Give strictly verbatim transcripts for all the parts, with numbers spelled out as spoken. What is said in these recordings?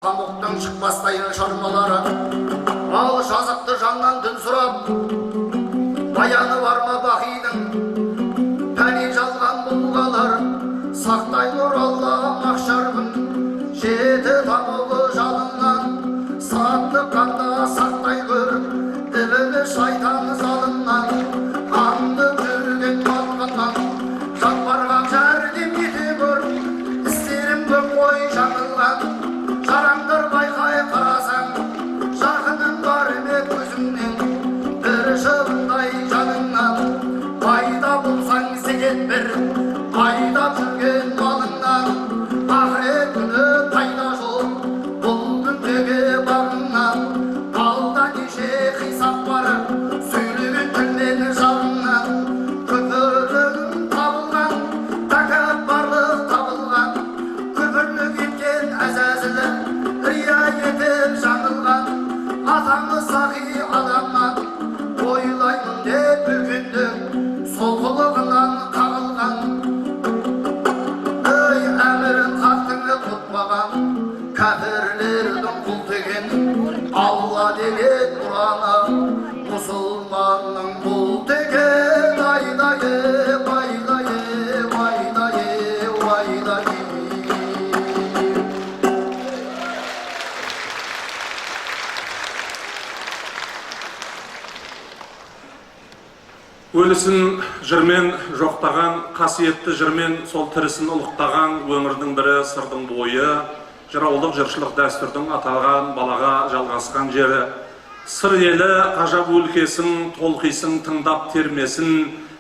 Pamuqtıń shıqpastay shırmaları. Al jazıqtı jannan dil surap, bayanı bar ma baqıydıń? Páni jalǵan bulǵalar, saqtay tur Alla maqshar kún. Jeti tamıwı jalıńnan, sattıq qanda saqtay kór. Iblis shaytan zalımnan, ańdıq júrgen malqınnan, japparǵa járdem ete kór. Islerim kóp ǵoy jańılǵan, jarańdır bayqay qarasań, jaqınıń bar me kózińnen, bir shıbınday janıńnan. Payda bolsań zeket ber, aydap júrgen malıńnan, aqıret kúni payda joq, bul kúndegi baǵıńnan. Alda neshe qıysap bar, sóylegen til men jaǵıńnan. Kúpirligim tabılǵan, tákabbarlıq tabılǵan, kúpirlik etken Ázázil, riya etip jańılǵan, atańız saqıy adamnan, oylaymın dep úlkenler, sol qılıǵınan qaǵılǵan. Ey, ámirin haqtıń tutpaǵan, kápirlerdiń qul degen, Alla degen Quranı, musılmannıń bul degen, ayday-ey, ayday-ey, ayday-ey, ayday-ey. Ólisin jırmen joqtaǵan, qásiyetli jırmen sol tirisin ulıqtaǵan ómirdiń biri sırdıń boyı, jırawlıq jırshılıq dástúrdiń ataǵan balaǵa jalǵasqan jeri. Sır eli, ǵajap ólkesiń, tolqıysıń tıńdap termesin,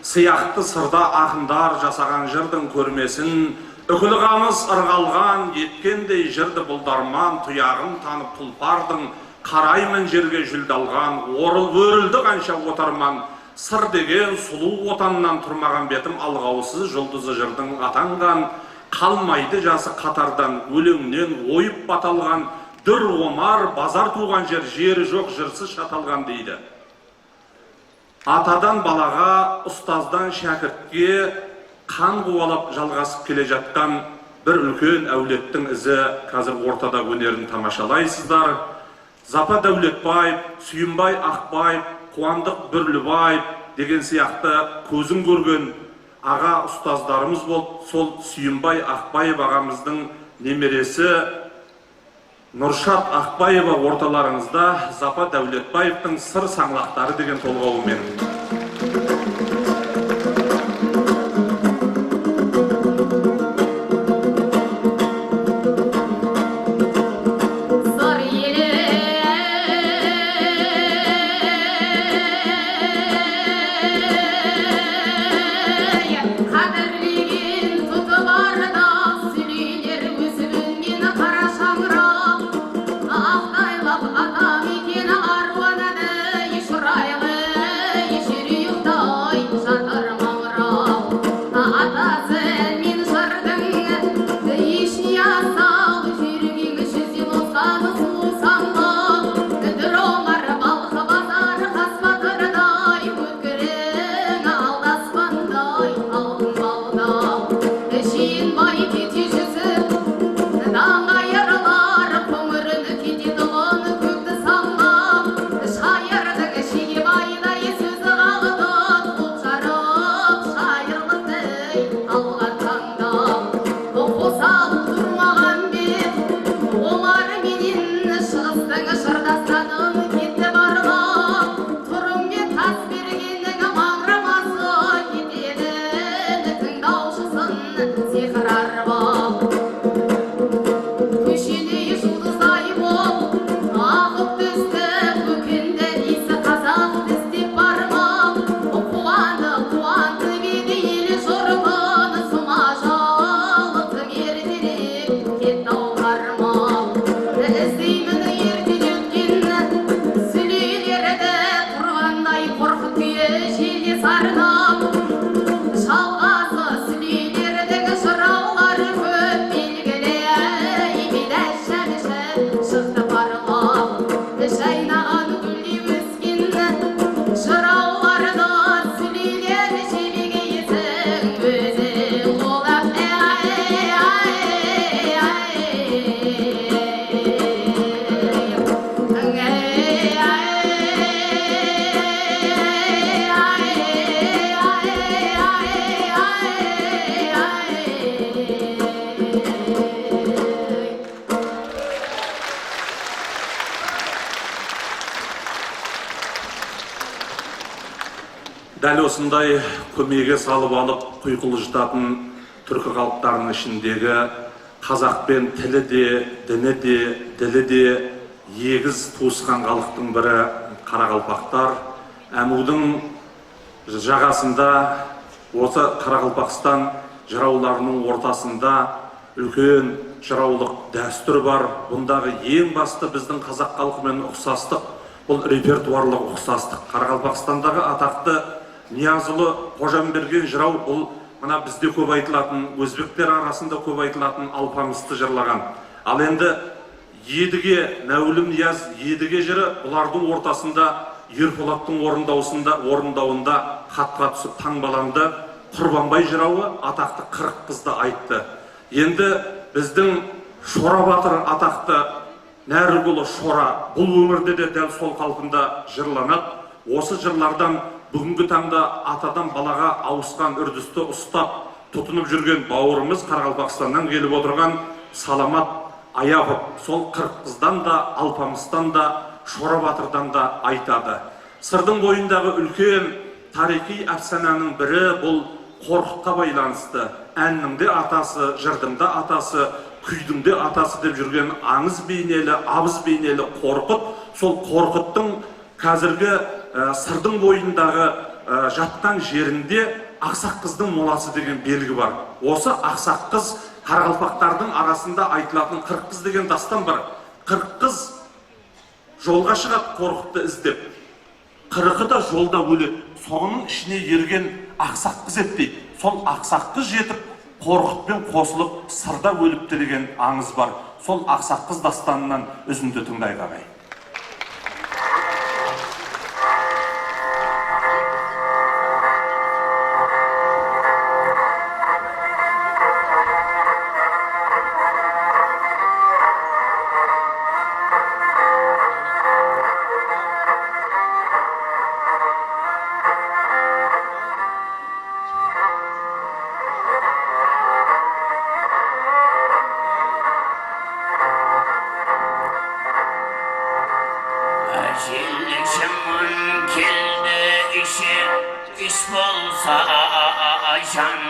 sıyaqtı sırda aqındar jasaǵan jırdıń kórmesin, úkil ǵamız ırǵalǵan etkendey jırdı buldarman, tuyaǵın tanıp tulpardıń, qarayman jerge júldi alǵan, orıl-, órildi qansha otarman, sır degen sulıw otannan turmaǵan betim alǵawsız juldızı jırdıń atanǵan, qalmaydı jası qatardan, óleńnen oyıp batalǵan, dúr omar, bazar tuwǵan jer, jeri joq jırsız shatalǵan, deydi. Atadan balaǵa, ustazdan shákirtke qan quwalap jalǵasıp kele jatqan bir úlken áwlettiń izi. Házir ortada ónerin tamashalaysızlar. Zapa Dáwletbaev, Súyinbay Aqbaev, Quwandıq Búrlibaev degen sıyaqtı kóziń kórgen aǵa ustazlarımız bolıp, sol Súyinbay Aqbaev aǵamızdıń nemeresi Nurshat Aqbaeva ortalarıńızda Zapa Dáwletbaevtıń Sır sańlaqtarı degen tolǵawı menen. Sır ele, qádirlegen tutıp arda, súleyler ósip óngen qara shańaraq. Aqtaylap atam eken, arwanaday shıraylı, júrek tay jatır mańırap. Atası men jırdıń ishine asal, júrgiń júzden osqan suwsańlap. Dúr omar, balqı bazar, qas batırday ótkiriń, aldaspanday altın baldaw. Jiyenbay kete júzip, dań ayırılar, qońırın ketetuǵın kókti sańlap, shayırdıń Shegebayday sózi qaldı, bul jarıq shayırlıqtı alǵan tańda. Qosap turmaǵan bet omar menen Shıǵıstıń jır dástanın ketti barlap. Turıń bet tas bergenniń mańıraması ketedi, tıńdawshısın sıyqırar bap. Kósheney juldızday bolıp, aǵıp tústi kókende, iysi qazaq distep barmap. Quwandı, quwandı bedi el jurtın, sumajal tıń ertelep ketti-aw qarmap. Izleymen erte ótken súleylerdi, turǵanday qorqıt kúyi jelde sarnap. Jalǵası súleylerdiń jırawları kóp belgili, Biydash shámshi shıqtı parlap. Jaynaǵan gúldey ósken jırawlardı súleyler jebegeysiń óziń qolap. Ay, ay, ay, ay. Dál usınday kómege salıp alıp quyqılı jıtatın túrki xalıqtarınıń ishindegi qazaqpen tili de, dini de, dili de egiz tuwısqan xalıqtıń biri qaraqalpaqtar. Ámiwdiń jaǵasında, osı Qaraqalpaqstan jırawlarınıń ortasında úlken jırawlıq dástúr bar. Bundaǵı eń bastı bizdiń qazaq xalqı menen uqsastıq, bul repertuarlıq uqsastıq. Qaraqalpaqstandaǵı ataqtı Niyazılı Xojańbergen jıraw, bul mına bizde kóp aytılatın, ózbekler arasında kóp aytılatın Alpamıstı jırlaǵan. Al endi Edige, Máwlim Niyaz Edige jırı, bulardıń ortasında Erpolattıń orındawısında, orındawında xatqa túsip tańbalandı. Qurbanbay jırawı ataqtı Qırıq qızdı ayttı. Endi bizdiń Shora batır ataqtı Nárigulı Shora bul ómirde de dál sol qalpında jırlanadı. Osı jırlardan búgingi tańda atadan balaǵa awısqan úrdisti ustap, tutınıp júrgen bawırımız Qaraqalpaqstannan kelip otırǵan Salamat Ayapov, sol Qırıq qızdan da, Alpamıstan da, Shora batırdan da aytadı. Sırdıń boyındaǵı úlken tariyxıy ápsananıń biri bul Qorqıtqa baylanıslı. Ánniń de atası, jırdıń da atası, kúydiń de atası dep júrgen ańız beyneli, abız beyneli Qorqıt, sol Qorqıttıń Házirgi, e, sırdıń boyındaǵı, e, jatqan jerinde Aqsaq qızdıń molası degen belgi bar. Osı Aqsaq qız qaraqalpaqtardıń arasında aytılatın Qırıq qız degen dástan bar. Qırıq qız jolǵa shıǵadı Qorqıttı izlep. Qırqı da jolda óledi. Sonıń ishine ergen Aqsaq qız edi deydi. Sol Aqsaq qız jetip, Qorqıt penen qosılıp, sırda ólipti degen ańız bar. Sol Aqsaq qız dástanınan úzindi tıńlayıq, aǵay. Ájel jaman keldi ishe, ish bolsa jan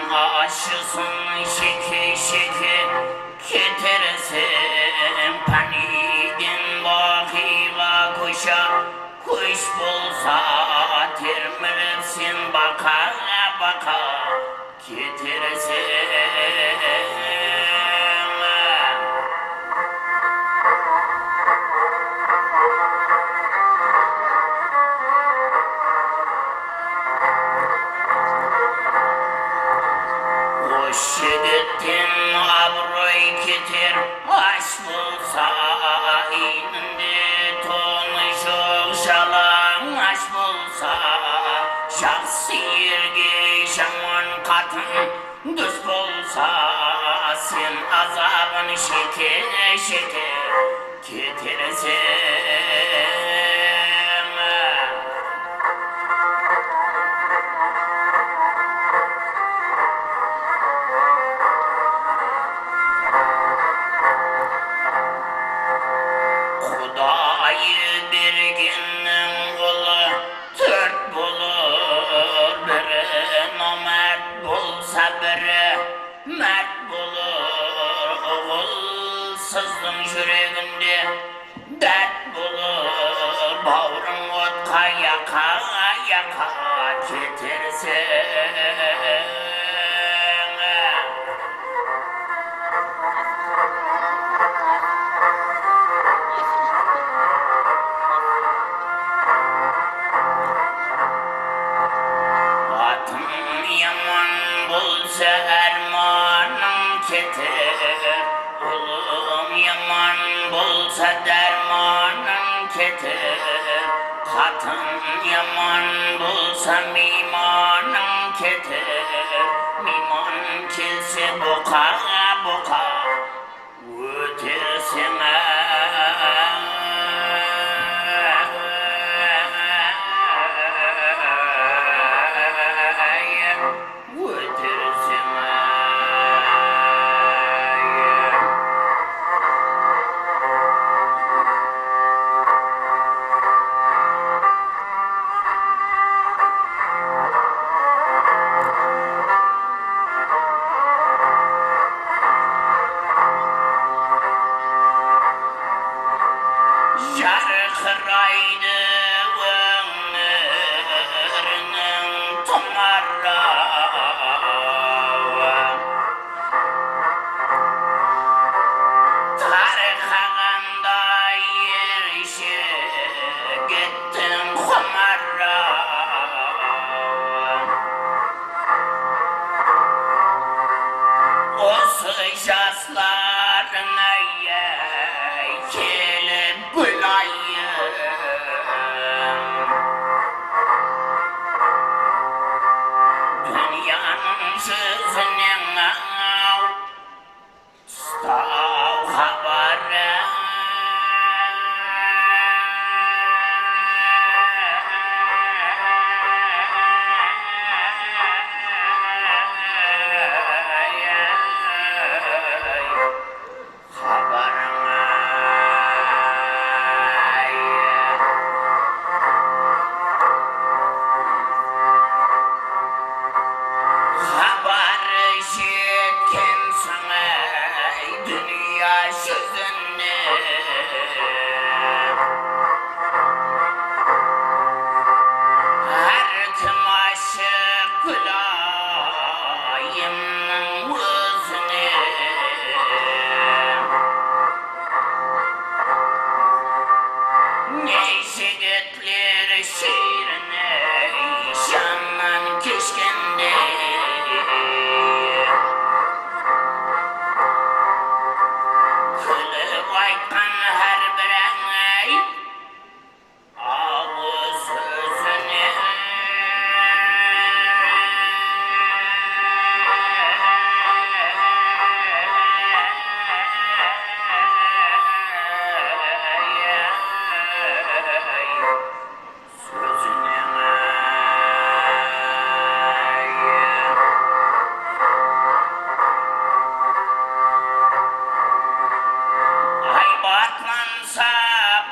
ashısın sheke-sheke. Ketersen pániyden baqıyǵa kósha, kósh bolsa termilip sen baqa-baqa ketersen. Usı jigitten abıroy keter, ash bolsa iyninde tonı joq, jalań ash bolsa jaqsı erge jaman qatın, dus bolsa sen azabın sheke-sheke ketersen. Qudayı bergenniń ulı tórt bolır, biri nomárt bolsa, biri márt bolır. Uǵılsızdıń júreginde dárt bolır, bawırıń otqa yaqa-yaqa ketersen. Atıń yaman bolsa, ármanıń keter. Ulıń yaman bolsa, dármanıń keter. Qatın yaman bolsa, miymanıń keter. Miyman kelse, buqa-buqa óterseń-áy. Óterseń-áy. Qıraydı óńiriniń tumarrawı. Tarqaǵanda er jigittiń qumarrawı. Usı jaslarıń-ay, kelip gúl ayım. Dúnyanıń júzinen aw, ustaw xabarı. Xabarı jetken soń, áy, dúnya júzine, hár kim ashıq Gúlayımnıń ózine. Ne jigitler shiyriney jannan keshkendey, kúlip aytqan hár bir áń-áy awız sózine. Sózine. Aybatlansa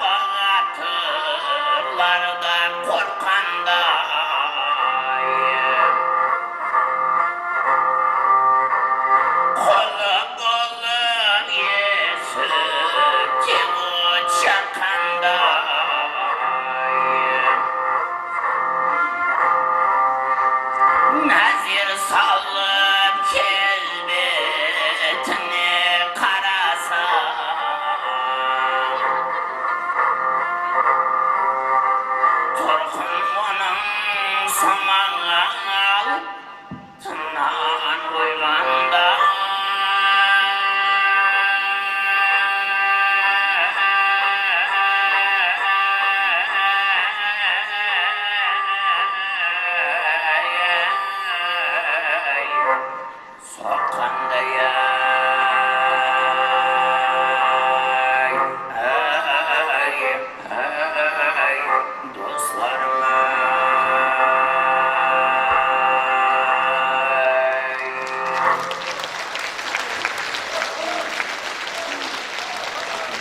batırlar da qorqqanday. Qul bolıp esip ot jaqqanday. Názer salıp kelbetine qarasa, turqın onıń sumaǵal tınnan qoyǵanda. Soqqanday-ay, ay, ay, doslarım-ay.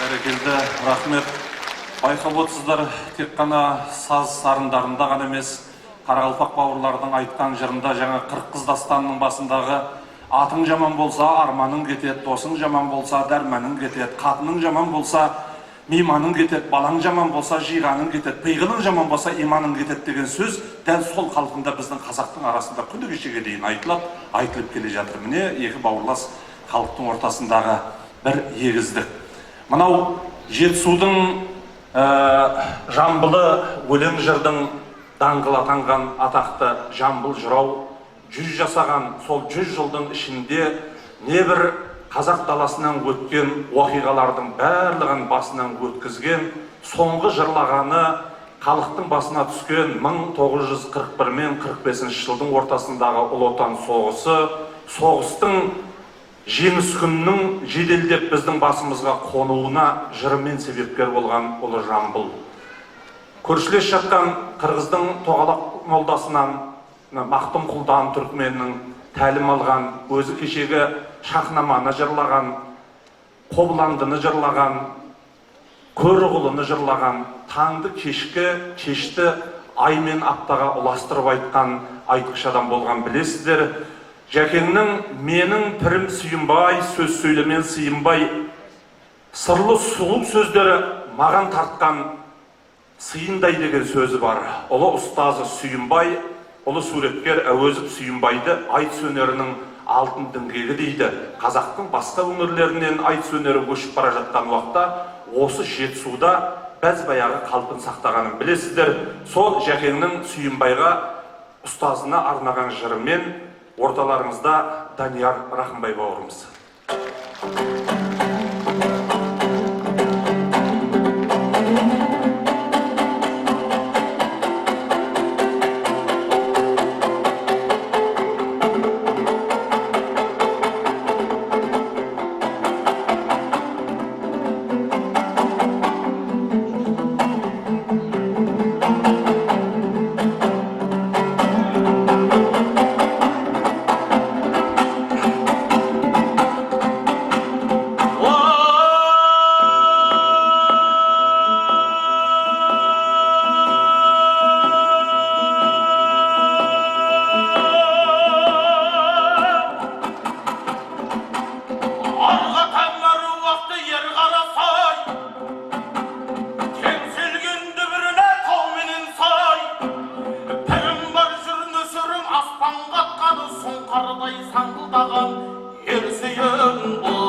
Bárekeldi, raxmet. Bayqap otırsızlar, tek ǵana saz sarındarında ǵana emes, qaraqalpaq bawırlardıń aytqan jırında jańa Qırıq qız dástanınıń basındaǵı "Atıń jaman bolsa, armanıń ketedi, dosıń jaman bolsa, dármanıń ketedi, qatınıń jaman bolsa, miymanıń ketedi, balań jaman bolsa, jıyǵanıń ketedi, pıyǵılıń jaman bolsa, iymanıń ketedi" degen sóz dál sol qalpında bizdiń qazaqtıń arasında kúni keshege deyin aytıladı, aytılıp kele jatır. Mine, eki bawırlas xalıqtıń ortasındaǵı bir egizlik. Mınaw Jetisudıń, e, Jambılı, óleń-jırdıń dańǵıl atanǵan ataqtı Jambıl jıraw júz jasaǵan sol júz jıldıń ishinde ne bir qazaq dalasınan ótken waqıyǵalardıń barlıǵın basınan ótkizgen, sońǵı jırlaǵanı xalıqtıń basına túsken mıń toǵız júz qırq bir men qırq besinshi jıldıń ortasındaǵı Ulı Otan soǵısı, soǵıstıń Jeńis kúniniń jedeldep bizdiń basımızǵa qonıwına jırımen sebepker bolǵan ulı Jambıl. Kórshiles jatqan qırǵızdıń toǵalaq moldasınan Maqtumqul dan túrkmenniń tálim alǵan, ózi keshegi Shaxnamanı jırlaǵan, Qoblandını jırlaǵan, Kóruǵılını jırlaǵan, tańdı keshki, keshti ay men aptaǵa ulastırıp aytqan aytqısh adam bolǵan bilesizler. Jákeńniń "Meniń pirim Súyinbay, sóz sóylemen sıyınbay" sırlı sulıw sózleri maǵan tartqan Sıyınday degen sózi bar. Ulı ustazı Súyinbay, ulı súwretker Áwezov Súyinbaydı aytıs óneriniń altın dińgegi deydi. Qazaqtıń basqa óńirlerinen aytıs óneri óship bara jatqan waqıtta, osı Jetisuwda báz-bayaǵı qalpın saqtaǵanın bilesizler. Sol Jákeńniń Súyinbayǵa, ustazına arnaǵan jırı men ortalarıńızda Dániyar Raqımbay bawırımız. Arǵa tańlar waqtı er qarasay, teńselgen dúbirine taw menen say. Pirim bar júr nóserim aspanǵa atqanı, suńqarday sańǵıldaǵan er Súyinbay.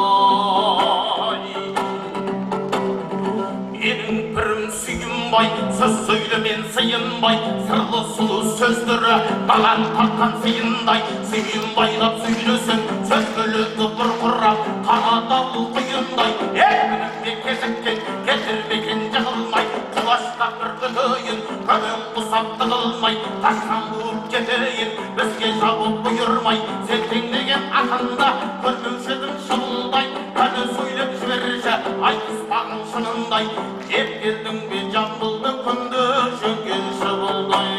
Meniń pirim Súyinbay, sóz sóylemen sıyınbay, sırlı sulıw sózleri baǵan tartqan sıyınday. Súyinbaylap sóyleseń, sóz bólegi burqırap, qanat alıw qıyınday. Erkinimge keshikken, ketirmeken jıǵılmay, qulashtap bir kúteyin, kómeń qusap tıǵılmay, qashqan quwıp keteyin, bizge jawap buyırmay. Sen teńlegen aqında kórmewshi edim shıbılday. Qáne sóylep jibershi, aytıspaǵıń shınınday. Dep keldiń be Jambıldı kúnde jóngen shıbılday?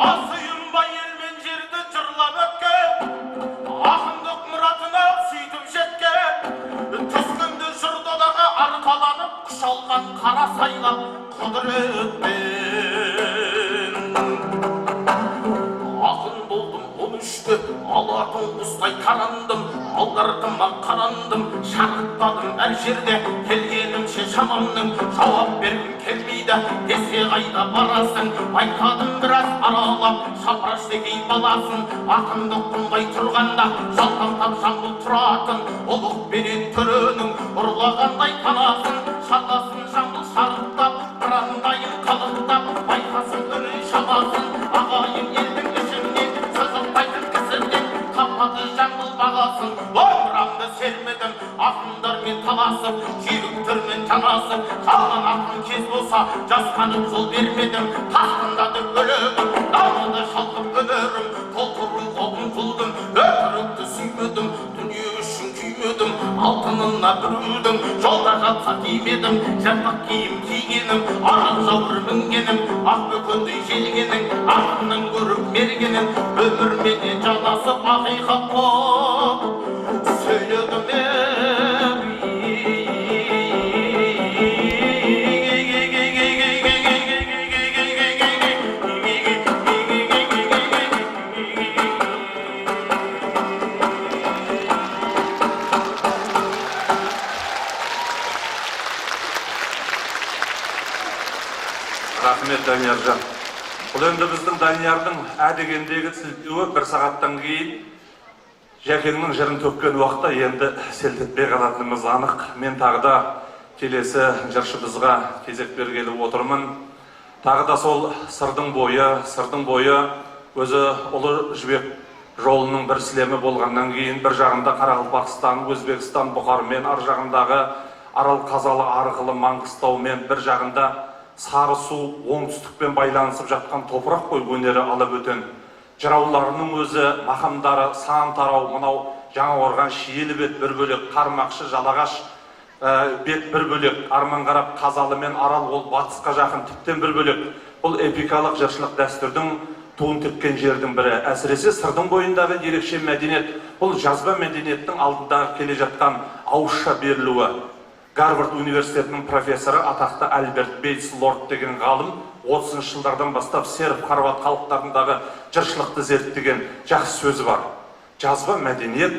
Asıyınbay elmen jerdi jırlap ótken, aqındıq mıratına súytip jetken. Túskende jur dodaǵa arqalanıp, kúsh alǵan qara saylap qudırıt penen. Aqın boldım on úshte, alatın qustay tarandım, aldartıma qarandım, sharıqtadım hár jerde, kelgenimshe shamamnıń jawap bergim kelmeydi, dese qayda barasıń? Bayqadım biraz aralap, Shapırash Sekey balasın, aqındı qumbay turǵanda, jaltaqtap Jambıl turatın, ulıq penen tóreniń urlaǵanday tanasın, shatasın Jambıl sharıqtap, qırandayın qalıqtap, bayqasıń únin shamasın, aǵayın eldiń ishinen sóz uqpaytın kisiden qapadı Jambıl baǵasın. Domıramdı sermedim, aqındarmen talasıp, júyrik tórmen janasıp, jalǵan aqın kez bolsa, jasqanıp jol bermedim, tasqındadı ólegim, dawada shalqıp ónerim, tolqırıwǵa umtıldım, ótirikti súymedim, dúnya ushın kúymedim, altınına biriwdiń, jolda jatsa tiymedim, jırtıq kiyim kiygenim, aral jawır mingenim, aq bókendey jelgeniń, aqınnan kórip mergenin, ómir menen janasıp, aqıyqat qılıp sóyledim, ey. Raxmet, Dániyarjan. Bul endi bizdiń Dániyardıń á degendegi siltewi, bir saattan keyin Jákeńniń jırın tókken waqıtta endi seltetpey qalatınımız anıq. Men taǵı da kelesi jırshımızǵa kezek bergeli otırman. Taǵı da sol sırdıń boyı, sırdıń boyı ózi Ulı jibek jolınıń bir silemi bolǵannan keyin, bir jaǵında Qaraqalpaqstan, Ózbekstan, Buxar menen, ar jaǵındaǵı Aral qazalı arqalı Mańǵıstaw menen, bir jaǵında Sarı suw, ońtustikken baylanısıp jatqan topıraq ǵoy, óneri ala bóten. Jırawlarınıń ózi, maqamdarı san taraw, mınaw Jańaorǵan, Shiyeli bet bir bólek, Qarmaqshı, Jalaǵash, e, bet bir bólek, Armanqaraq, Qazalı menen Aral, ol batısqa jaqın, tipten bir bólek. Bul epikalıq jırshılıq dástúrdiń Tuwın tekken jerdiń biri, ásirese, sırdıń boyındaǵı erekshe mádeniyet, bul jazba mádeniyettiń aldındaǵı kele jatqan awızsha beriliwi. Garvard universitetiniń professorı, ataqlı Albert Beйтс Lord degen ǵalım otızınshı jıllardan baslap serb-xorvat xalıqlarındaǵı jırshılıqtı zerttegen jaqsı sózi bar. Jazba mádeniyet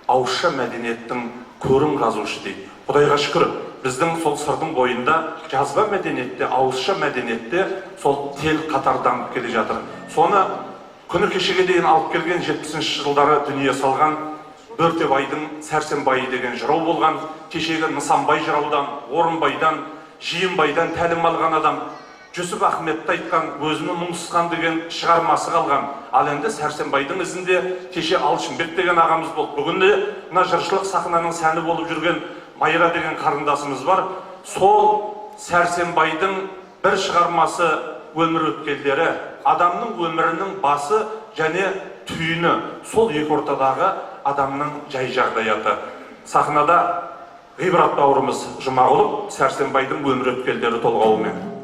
awızsha mádeniyettiń kórin qazıwshı deydi. Qudayǵa shúkir, bizdiń sol sırdıń boyında jazba mádeniyette, awızsha mádeniyette sol til qatarı damıp kele jatır. Sonı kúni keshege deyin alıp kelgen jetpisinshi jılları dúnye salǵan Bórtebaydıń Sársenbayı degen jıraw bolǵan, keshegi Nısanbay jırawdan, Orınbaydan, Jıyınbaydan tálim alǵan adam. Júsip Ahmetti aytqan, ózimi muńsızxan degen shıǵarması qalǵan. Al endi Sársenbaydıń izinde keshe Alshınbek degen aǵamız boldı. Búgin de mına jırshılıq saxnanıń sáni bolıp júrgen Mayra degen qarındasımız bar. Sol Sársenbaydıń bir shıǵarması ómir ótkenleri, adamnıń ómiriniń bası jáne túyini, sol eki ortadaǵı adamnıń jay jaǵdayatı. Saxnada Ǵıybarat bawırımız Jumaǵulov Sársenbaydıń ómir ótkenleri tolǵawı menen.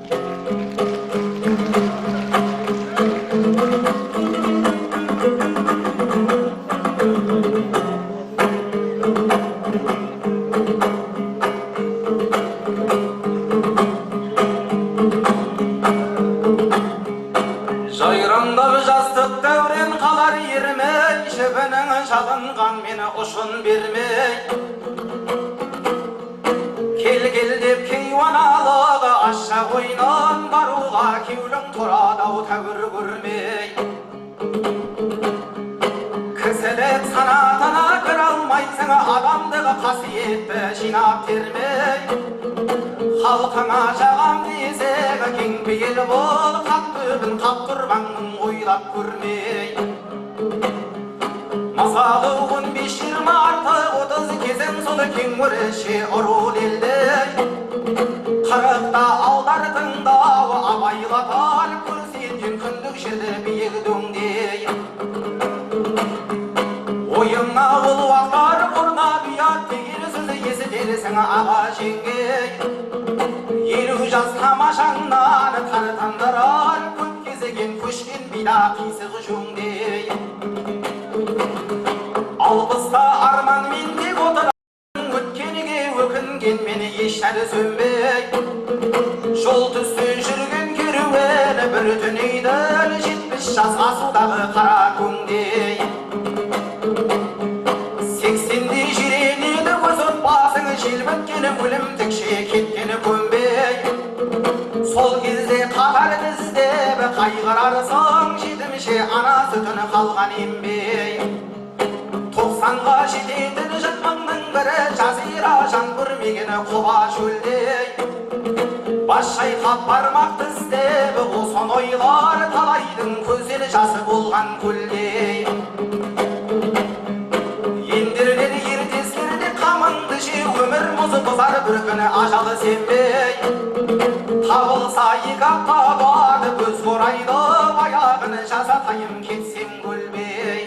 Jayrańlap jastıq dáwren qalar ermey, jibiniń jalınǵan meni ushın bermey. Kel-kel dep keywanalıǵı ashshaq oynan barıwǵa kewliń turadı-aw táwir kórmey. Kisilik sanatına kire almaysań, adamdıq qásiyetti jıynap termey. Xalqıńa jaǵam deseń, keń peyil bol, qap túbin qap turbańnıń oylap kórmey. Mısalı, on bes, jigirma, artıq otız, keseń sol keń óreshe urıw eldey. Qırıqta aldardıń dawı abaylatar, kórsetken kúndік jerdi biyik dóńdey. Oyıńa ol waqtar qurnap uyat degen sóz esitersiń, aǵa jeńgey. Eliw jas tamashańnan tartandırar, kóp gezegen kóshken biyda qıysıq jóńdey. Alpısta arman mende otırań, ótkenge ókingenmen esh sári sónbey. Jol tústi júrgen kerwen bir túneydi, jetpis jas asıwdaǵı qara kóńdey. Seksende jirenedi óz otbasıń, jelbikken ólim tikshe ketken kónbey. Sol gezde qatar dizlep qayǵırarsıń, jetimshe ana sútin qalǵan embey. Toqsanǵa jetetin jatmańnıń biri, jazıyra jan kórmegen Quba shóldey. Bas shayqap barmaq tislep, usan oylar talaydıń kózden jası bolǵan kóldey. Endiriler erteslerdi qamıńdı je, ómir muzı buzar bir kúni ajalı senbey. Tabılsa eki-aq tabadı kóz qoraydı, bayaǵını jasatayın ketsem kólbey.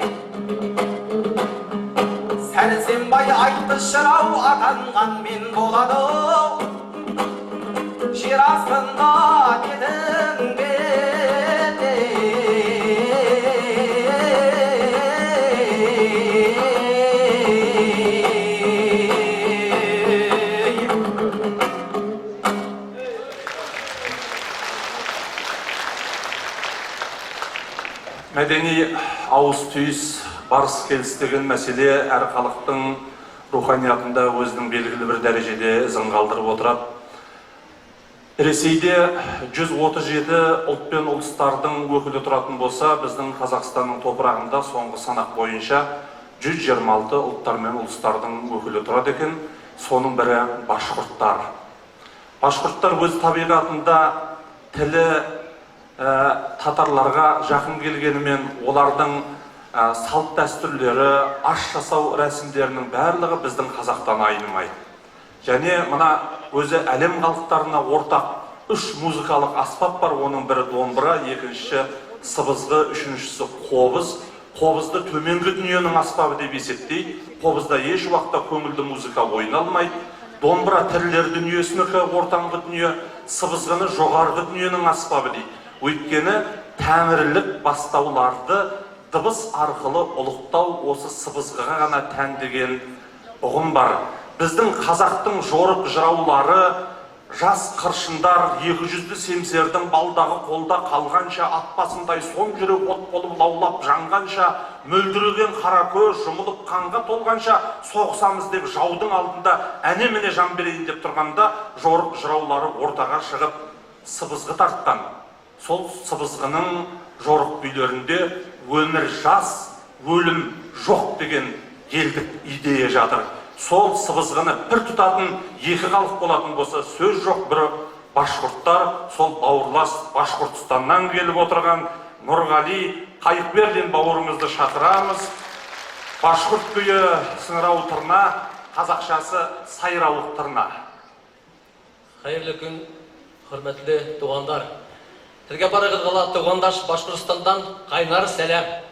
Sársenbay aytqısh jıraw atanǵan men boladı-aw. Jer astında betiń bete. Mádeniy awıs-túyis, barıs-kelis degen másele hár xalıqtıń ruwxaniyatında óziniń belgili bir dárejede izin qaldırıp otıradı. Reseyde júz otız jeti ulıt penen ulıslardıń ókili turatın bolsa, bizdiń Qazaqstannıń topıraǵında sońǵı sanaq boyınsha júz jigirma altı ultlar menen ulıslardıń ókili turadı eken. Sonıń biri bashqurtlar. Bashqurtlar óz tábiyǵatında tili, e, tatarlarǵa jaqın kelgeni menen olardıń, e, salt dástúrleri, as jasaw rásimleriniń barlıǵı bizdiń qazaqtan aynımaydı. Jáne mına ózi álem xalıqlarına ortaq úsh muzıkalıq ásbap bar, onıń biri dombıra, ekinshisi sıbızǵı, úshinshisi qobız. Qobızdı tómengi dúnyeniń ásbabı dep esepleydi. Qobızda hesh waqıtta kóńildi muzıka oynalmaydı. Dombıra tirler dúnyesiniki, ortańǵı dúnye, sıbızǵını joqarǵı dúnyeniń ásbabı deydi. Óytkeni Táńirilik bastawlardı dıbıs arqalı ulıqtaw osı sıbızǵıǵa ǵana tán degen uǵım bar. Bizdiń qazaqtıń jorıq-jırawları jas qırshındar, eki júzli semserdiń baldaǵı qolda qalǵansha, at basınday som júrek ot bolıp lawlap janǵansha, móldiregen qara kóz jumılıp qanǵa tolǵansha soǵısamız dep jawdıń aldında áne-mine jan bereyin dep turǵanda, jorıq-jırawları ortaǵa shıǵıp sıbızǵı tartqan. Sol sıbızǵınıń jorıq kúylerinde ómir jas, ólim joq degen eldik ideya jatır. Sol sıbızǵını bir tutatın eki xalıq bolatın bolsa, sóz joq, bir bashqurtlar, sol bawırlas Bashqurtıstannan kelip otırǵan Nurǵaliy Qayıqberdin bawırımızdı shatıramız. Bashqurt kúyi Sıńıraw tırna, qazaqshası Sayrawıq tırna. Xayırlı kún, húrmetli tuwǵanlar. Sizge barıńızǵa da tuwǵandash Bashqurstannan qaynar sálem.